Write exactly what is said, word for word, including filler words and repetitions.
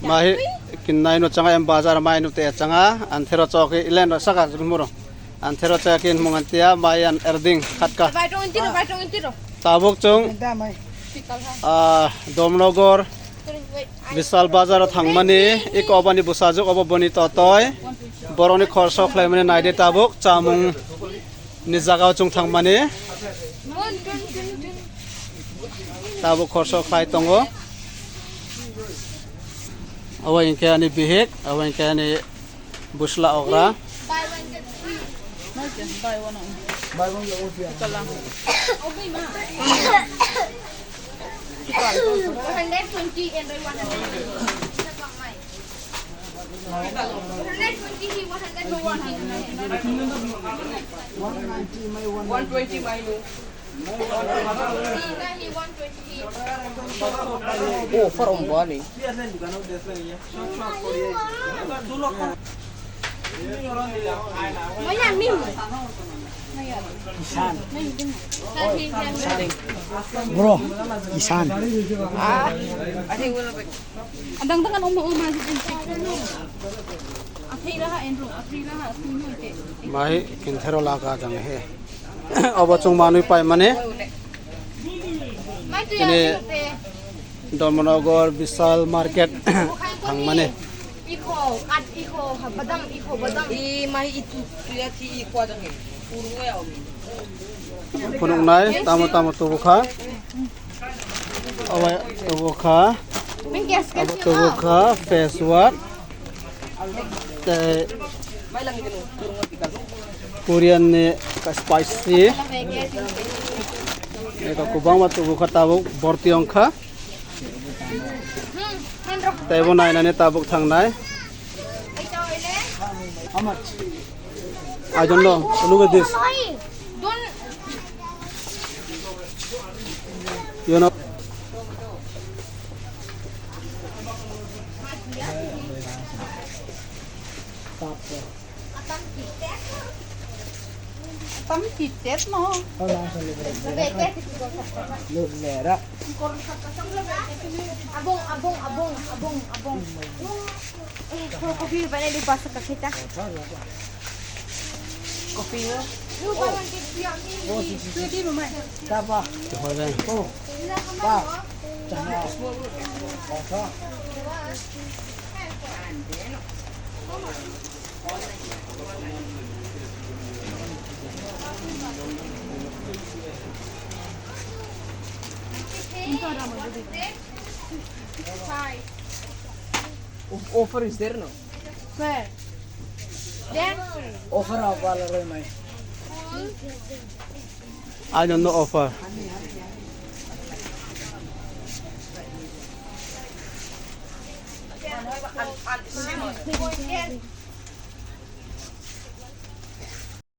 Mahi kinai no changa em bazar mai no te changa, anthero chok ilen ro saka muro. Anthero chak in mungan tia mai an erding khatka. Bai tong intiro, bai tong intiro. Tabuk chung, ah, Domnogor Bisal bazar o thangmani, iko obani bwsajwk obo boni totoi. Borokni khorso khlaimani naide tabuk chamung ni jaga o chung thangmani. Tabuk khorso khlai tongo. Obo hinkhe ani bihik, obo hinkhe ani bwsla okra. Buy one get free. Buy one get free. Kalang. One hundred twenty and one hundred twenty. One hundred twenty, one hundred twenty. One ninety, my one. One twenty, my no. Offer on bani. Maya min. Kisan. Bro, Kisan. Ah, I think we'll be. Adang dangan omo oma jin. Athei raha enro, athei raha, athei no ke. Mai kinthero laka jang he. Obo chung manwi pai mane. Ini Dharmanagar Vishal Market thang mane. Ikho, kat ikho, badam ikho, badam. I mai itu, tu ya ti ikho jang he. Purung ya om. Phunuknai tamo tamo tubu kha. Obo tubu kha. Abo tubu kha face wash. Tei Korean ni ka spicy. Eka kwbangma tubu kha tabuk borti wng kha. Tei bo nainani tabuk thangnai. How much? I don't know. Look at this. You know. Tam titet no. Look there. Abong, abong, abong, abong, abong. Eh, ko kopi ba ni basa ka kita. Kopi yo. Lu ba nang ke dia ni. Sweetie mama. Tapa. Oh. Pa. Chana. Osa. Offer is there, no? Where? There. Offer apa loroi mai? I don't know offer.